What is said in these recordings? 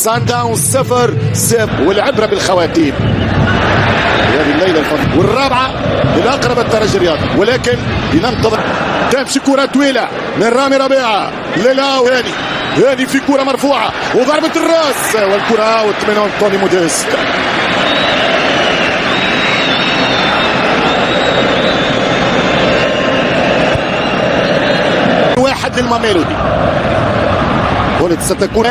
سان داونز 0-0 والعبرة بالخواتيم. هذه الليلة الفضل والرابعة الاقرب الترجي الرياضي، ولكن لننتظر. تمشي كره طويلة من رامي ربيعة للاو، هاني هاني في كره مرفوعة وضربه الراس والكره out من انطوني موديست. واحد للماميلودي. قلت ستكون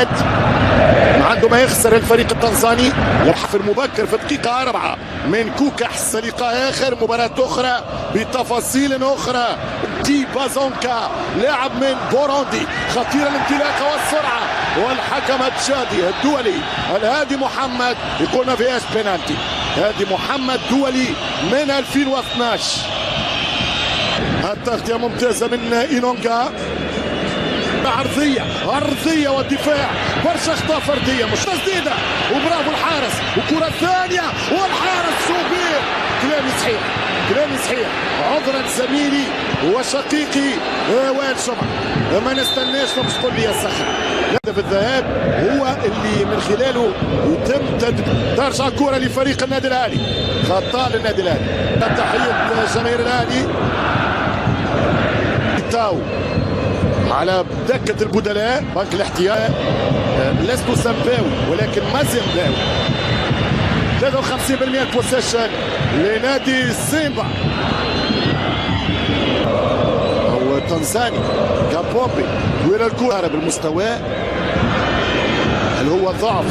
عنده ما يخسر الفريق التنزاني. لحف المبكر في دقيقة 4 من كوكا. حس لقاء آخر، مباراة أخرى بتفاصيل أخرى. دي بازونكا لاعب من بوروندي، خطير الانطلاقة والسرعة، والحكم التشادي الدولي الهادي محمد يقول ما فيهاش بينالتي. هادي محمد دولي من 2012. التغطية ممتازة من إينونغا. عرضية عرضية والدفاع، برشا اخطاء فردية، مش تسديدة، وبرافو الحارس، وكرة ثانية والحارس شوبير. كلامي صحيح، كلامي صحيح، عذرا زميلي وشقيقي وائل شمعة، ما نستناش باش تقول لي يا سخن. هدف الذهاب هو اللي من خلاله يتم ترجع كرة لفريق النادي الاهلي، خطأ للنادي الاهلي. تحية جماهير الاهلي. تاو على دكة البدلاء، بنك الاحتياط لست سمباوي ولكن مازيمباوي. 53% possession لنادي سيمبا او تنزاني. كابومبي وين الكرة بالمستوى، هل هو ضعف؟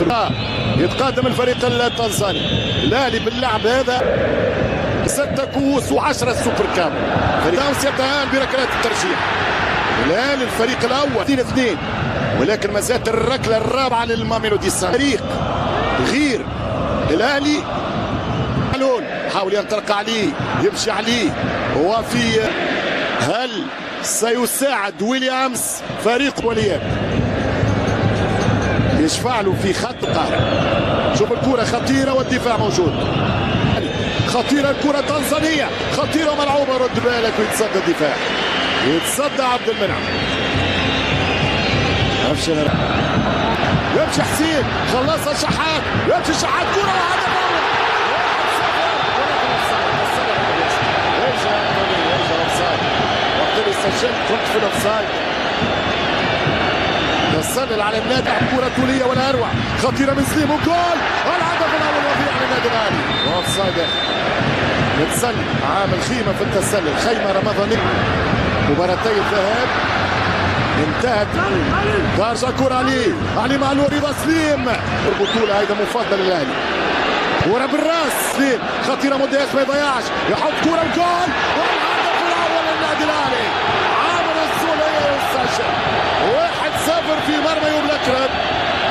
يتقدم الفريق التنزاني. الاهلي باللعب هذا 6 كؤوس و10 super cup. فريق داونز يتأهل بركلات الترجيح. الاهلي الفريق الاول 2-2، ولكن ما زالت الركله الرابعة للماميلودي. فريق غير الاهلي. معلول حاول ينطلق عليه، يمشي عليه، وفي هل سيساعد ويليامز فريق ولياب يشفع له في خط القاهرة؟ شوف الكرة خطيرة والدفاع موجود. خطيرة الكرة تنزانية، خطيرة ملعوبة، رد بالك ويتصدى الدفاع، يتصدى عبد المنعم. يمشي حسين، خلصها شحات، يمشي شحات، كرة وهدف أول، 1-0، ولكن offside. ايش offside؟ وقت اللي سجلت كنت في ال offside. تسلل على النادي، كرة طولية ولا أروع، خطيرة من سليم وجول، الهدف الأول وضيع للنادي الأهلي. offside يا أخي، متسلل، عامل خيمة في التسلل، خيمة رمضانية. مباراتي الذهاب انتهت. ترجع كرة علي، علي معلول، رضا سليم. البطولة هيدا مفضل للأهلي. كرة بالراس سليم، خطيرة، موديس ما يضيعش، يحط كرة وجول، والهدف الأول للنادي الأهلي. عامر السولية يسجل 1-0 في مرمى يوم الأكرم.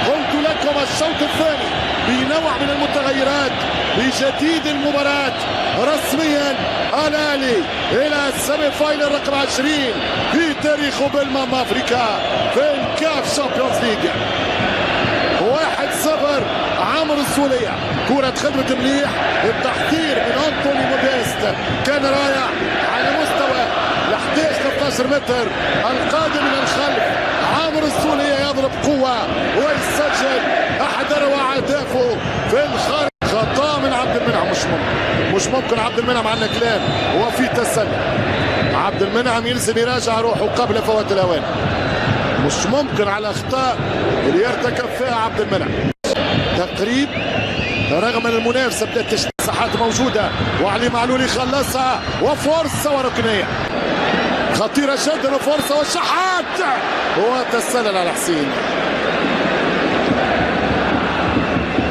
قلت لكم الشوط الثاني بنوع من المتغيرات بجديد المباراة. رسميا الأهلي إلى ال semi-final رقم 20 في تاريخه بالماما أفريكا في الكاف Champions League. 1-0 عمرو السولية، كرة خدمة مليح، التحضير من أنطوني موديست كان رائع على مستوى ال 11 13 متر. القادم من الخلف عمرو السولية يضرب قوة ويسجل أحد أروع أهدافه في الخارج. خطأ من عبد المنعم، مش ممكن، مش ممكن عبد المنعم، عندنا كلام وفي تسلل. عبد المنعم يلزم يراجع روحه قبل فوات الأوان. مش ممكن على الأخطاء اللي يرتكب فيها عبد المنعم. تقريب رغم ان المنافسة بدات، مساحات موجودة، وعلي معلول يخلصها، وفرصه وركنيه خطيرة جدا، وفرصه والشحات وتسلل على حسين.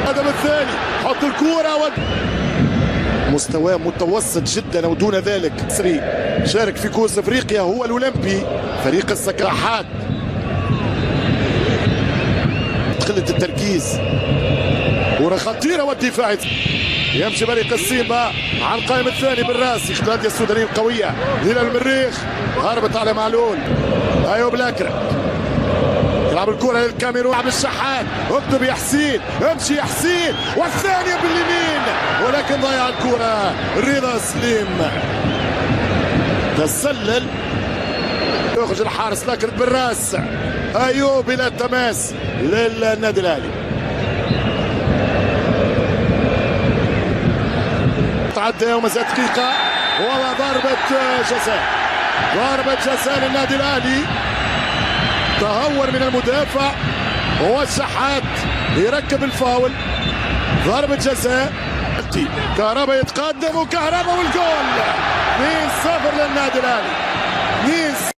الهدف الثاني، حط الكورة مستواه متوسط جدا ودون ذلك. سري شارك في كوس افريقيا، هو الاولمبي فريق السكاحات. قلة التركيز، كرة خطيرة والدفاع. يمشي فريق السيمبا على القائم الثاني بالراس. الاندية السودانية القوية. هلال المريخ، هربت على معلول. ايوب الاكرم يلعب الكرة للكاميرون، عبد الشحات، اكتب يا حسين، امشي يا حسين، والثانية باليمين، ولكن ضيع الكرة رضا سليم. تسلل، يخرج الحارس لكن بالراس ايوب الى التماس للنادي الاهلي. تعدى ومازال دقيقة، وضربه جزاء، ضربه جزاء للنادي الاهلي. تهور من المدافع، هو الشحات يركب الفاول، ضربه جزاء. كهربا يتقدم، وكهربا والجول. 2-0 للنادي الاهلي،